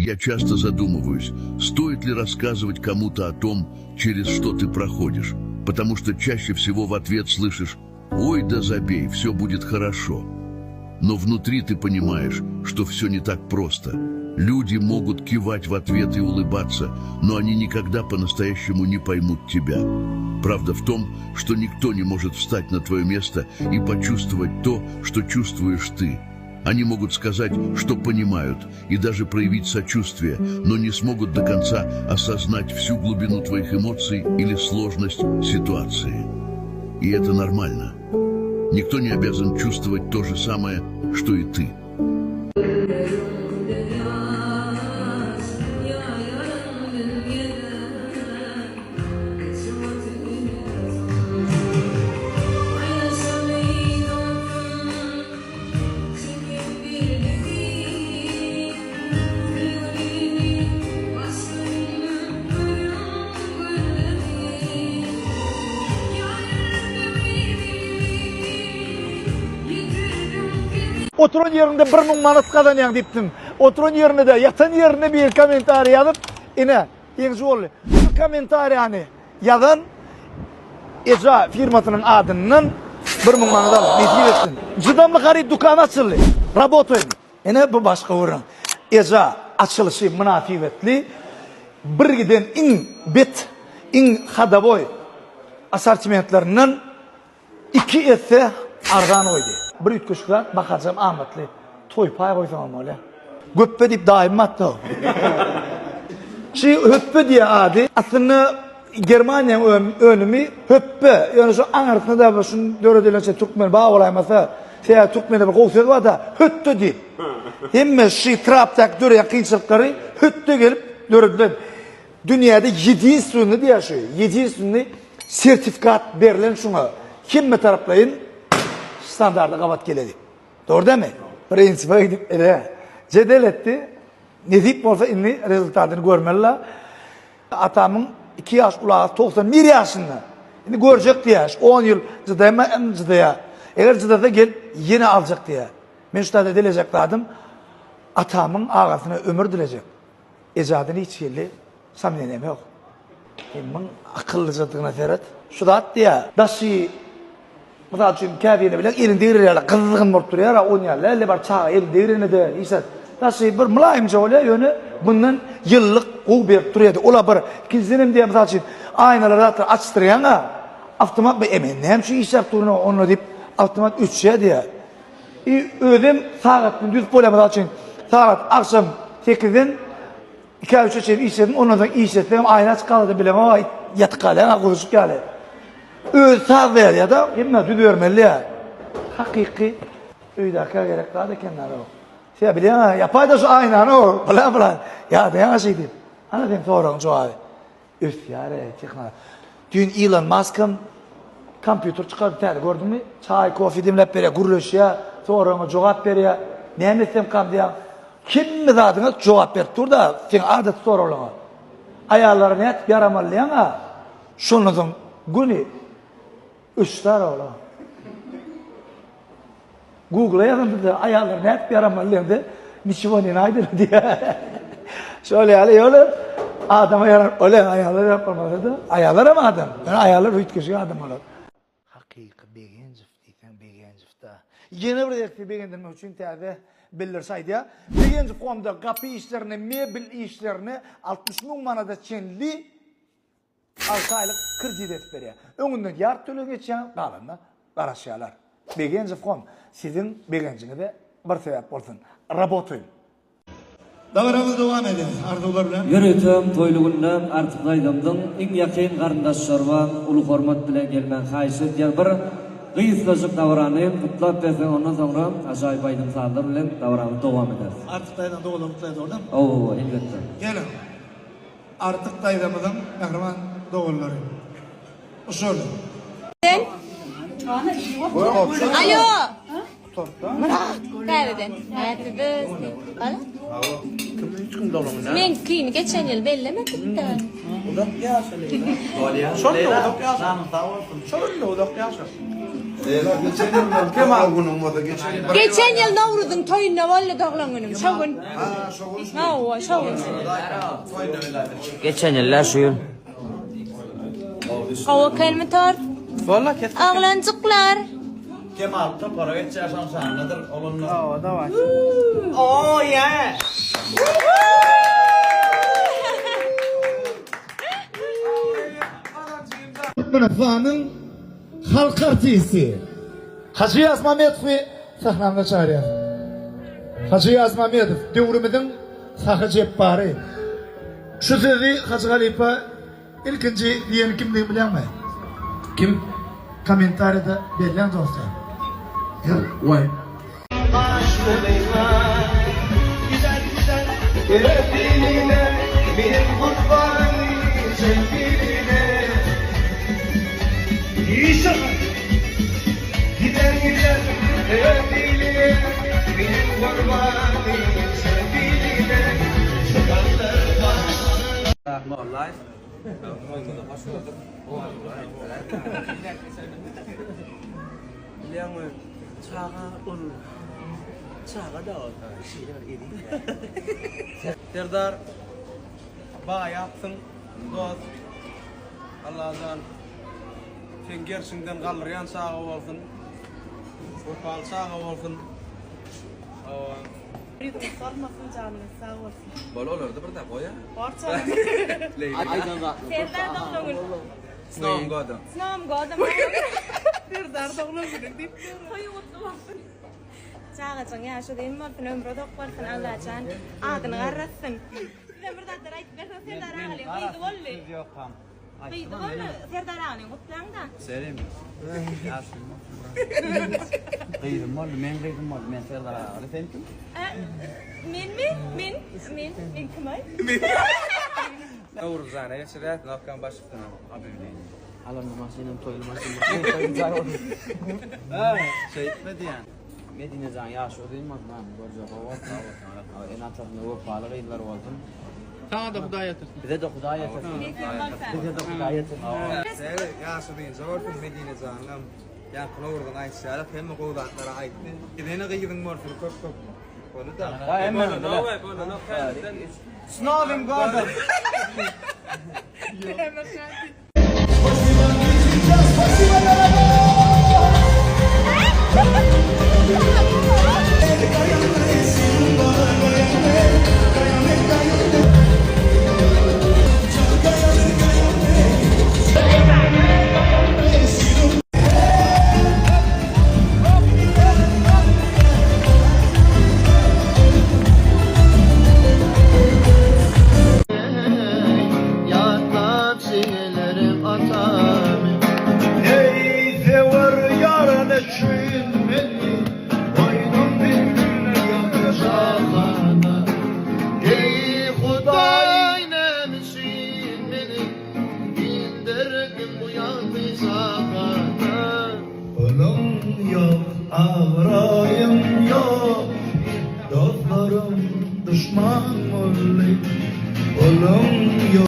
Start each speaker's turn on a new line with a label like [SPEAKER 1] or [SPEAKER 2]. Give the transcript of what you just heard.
[SPEAKER 1] Я часто задумываюсь, стоит ли рассказывать кому-то о том, через что ты проходишь, потому что чаще всего в ответ слышишь «Ой, да забей, все будет хорошо». Но внутри ты понимаешь, что все не так просто. Люди могут кивать в ответ и улыбаться, но они никогда по-настоящему не поймут тебя. Правда в том, что никто не может встать на твое место и почувствовать то, что чувствуешь ты. Они могут сказать, что понимают, и даже проявить сочувствие, но не смогут до конца осознать всю глубину твоих эмоций или сложность ситуации. И это нормально. Никто не обязан чувствовать то же самое, что и ты.
[SPEAKER 2] Oturan ýeriňde 1000 manat gazanýaň diýipdim. Oturan ýerinde-de, ýatan ýerinde bir kommentariý ýazyp, ine, ýeňiji boldy. Şu kommentariýany ýazan Eja firmasynyň adyndan 1000 manat aldy. Nesip etsin. Jydamly haryt dükany açyldy. Rabotaýyn. Ine bu başga gürrüň. Eja açylyşy mynasybetli bir giden iň bet, iň hadaboý assortimentlerinden Iki esse arzan goýdy. Bir üýtgeşik zat bahajam amatly. Toý paý goýsaňam bolýar. Göpbe diýip daýym atdy. Şi höpbe diýýär ady. Aslynda Germaniýanyň önümi höpbe. Ýöne şu aňyrsynda da şuny döredilen şey türkmen bar bolaýmasa. Sebäbi türkmende bir gowy söz bar-da, hötde diýip. Hemme şi trapdaky döreýän kynçylyklary hötde gelip döredilen. Dünýäde ýedinstwenny diýýär şu, ýedinstwenny sertifikat berlen şuňa hemme taraplaýyn standarda gabat geledi. Dogry dälmi? Prinsipe gidip ine jedel etdi. Nesip bolsa indi rezultatyny görmeli-la. Atamyň 2 ýaş uly agasy 91 ýaşynda. Indi görjek diýýär. Şu 10 ýyl jydaýma, jydaýar. Eger jydasa gelip ýene aljak diýýär. Men şu taýda dilejek zadym atamyň agasyna ömür dilejek. Ejadyň hiç hili somneniýam ýok. Muň akyllyjadygyna seret. Şu zat diýýär, daşy, mysal üçin, käbirine bilen elini degrer ýaly gyzgyn bolup durýar-a, on ýaly däl-de, bar çaga elini degrende-de hiç zat. Daşy bir mylaýymja bolýar, ýöne bundan ýylylyk gowy berip durýar. Ol-a bir. Ikinjiden hem diýýär, mysal üçin, aýnalary zatlary açdyrýaň-a, awtomat, e, men näme üçin işläp durun onda diýip, awtomat öçýär diýýär. I özem sagat bilen düzüp bolýar mysal üçin sagat agşam sekizden ikä üçe çenli işledim ondan soň işletsem aýna açyk galsa bilemok ýatyp galýan guruşyk ýaly. Özi saz berýär-de hemme düzübermeli ýa. Hakyky öýdäkä gerek zat eken o. Sen bilýäň ýapaýda şu aýnany o bla bla ýadaýaň şeýdip. Ana seň soragyň jogaby. Ösýär-eý tehnologiýa. Düýn Ilon Maskam kompýuter çykardy täze gördüňmi? Çaý, kofe demläp berýär, gürleşýär, soragyňa jogap berýär. Näme etsemkam diýýär. Hemme zadyňa jogap berip dur-da, seň adaty soraglaryňa. Aýallara nädip ýaramaly diýýäň-ä. Şondan soň göni Öçdär ola. Google-a ýazan bizde aýallar nädip ýaramaly diýende, niçего ne naýdeno diýýär. Şol ýaly ýöne adama ýaran, ole aýallar ýarap bolmasa-da, aýallar hem adam. Ýöne aýallar üýtgeşik adam olar. Hakyky Begenjow diýseň Begenjow-da. Ýene bir gezek sizi begendirmek üçin täze bildiriş aýdýar. Begenjow komda gapy işlerine, mebel işlerine 60 müň manada çenli Alty aýlyk kredit edip berýär. Öňünden ýarty töleg geçýäňiz, galanyna garaşýarlar. Begenjow kom siziň begenjiňize bir sebäp bolsun. Rabotaýyn.
[SPEAKER 3] Dabaramyz dowam edýär arzuwlar bilen.
[SPEAKER 4] Ýörite toýly günde Artyk daýzamyzyň iň ýakyn garyndaşlaryma uly hormat bilen gelmegi haýyş edýär. Bir gysgajyk dabarany gutlap berseň ondan soňra ajaýyp aýdym-sazlar bilen dabaramyzy dowam ederis.
[SPEAKER 3] Artyk daýzaň doganlaryny gutlaýar dogrudanmy?
[SPEAKER 4] Hawa, elbetde.
[SPEAKER 3] Geliň. Artyk daýzamyzyň mähriban doganlary. Usul.
[SPEAKER 5] Alo. Myrat täzeden. Happy birthday. Gala. Meňkini geçen ýyl bellemedik-dä.
[SPEAKER 6] Uzak ýaşa Leýla. Şonda uzak ýaşa. Janyň sag bolsun. Şonda uzak ýaşa.
[SPEAKER 5] Geçen ýyl Nowruzyň toýunda boldy doglan günüm. Şo gün. Hawa, şo gün.
[SPEAKER 6] Geçen ýyl-da şu ýyl.
[SPEAKER 5] Gowy ekenmi tort?
[SPEAKER 7] Walla kes.
[SPEAKER 5] Oglanjyklar.
[SPEAKER 7] Kemal topara geçýär şoň şanynadyr oglanlar. Hawa daway. Oh yeah.
[SPEAKER 3] Türkmenistanyň halk artisti Hajy Ýazmamedowy sahnamyza çagyrýarys. Hajy Ýazmamedow döwrümiziň sahy jepbary. Şu sözi Hajy halypa ilkinji diýeni kimdigini bilýäňmi?
[SPEAKER 7] Kim?
[SPEAKER 3] Kommentariýada belläň dostlar.
[SPEAKER 7] Waý. Bilýäňmi, çaga ol çaga-da ol şeýle bir eziz. Serdar baýapsyň dost. Allajan seň gerşiňden galdyrýan çaga bolsun. Wepaly çaga bolsun. Hawa.
[SPEAKER 8] Ýüzüňiz solmasyn janyňyz sag bolsun.
[SPEAKER 7] Bol olarda bir zat goýa.
[SPEAKER 8] Bor çaga.
[SPEAKER 5] Serdar doglan gün.
[SPEAKER 7] S Nowym godom.
[SPEAKER 5] S Nowym godom.
[SPEAKER 8] Serdar doglan günüň diýip.
[SPEAKER 5] Toýuň gutly bolsun. Çagajygyň ýaşy uzyn bolsun, ömri uzak bolsun, Allajan adyny garratsyn. Sizem bir zatlar aýdyp berseňiz Serdar agalyň gyzy boldy. Gyzy boldy Serdar agalyň gutlaňda.
[SPEAKER 7] Selim. Ýaşuly bolsun. Gyzym boldy, meň gyzym boldy. Men Serdar agaly, sen kim?
[SPEAKER 5] Menmi? Men, men, men kim-aý?
[SPEAKER 7] Nowruzana geçirýäs, Nowkan baş üstüne. Obýawleniýe.
[SPEAKER 6] Alanly maşynam toýly maşyn. Toýly jaý bolsun.
[SPEAKER 7] Şeýtme diýýän.
[SPEAKER 6] Medine jan ýaşy uzyn bolsun ha, görje gowy bolsun. Ene-atasyna wepaly gyzlar bolsun.
[SPEAKER 7] Saňa-da Hudaý ýetirsin.
[SPEAKER 6] Bize-de Hudaý ýetirsin. Bize-de Hudaý ýetirsin.
[SPEAKER 7] Ýaşy uzynja bolsun Medine janyňam. Ýaňky Nowruzyň aýdyşy ýaly hemme gowy zatlary aýtdy. Ýene gyzyň bolsun köp köp. Boldy-da. S Nowym godom!
[SPEAKER 3] Ýatlap şeýlerim atamy. Eý söwer ýaran üçin meni Goýduň bir ýaňky jahana. Eý Hudaý näme üçin meni Inderdiň bu ýagty jahana. Pulum ýok, abraýym ýok, Dostlarym duşman boldy. Pulum ýok.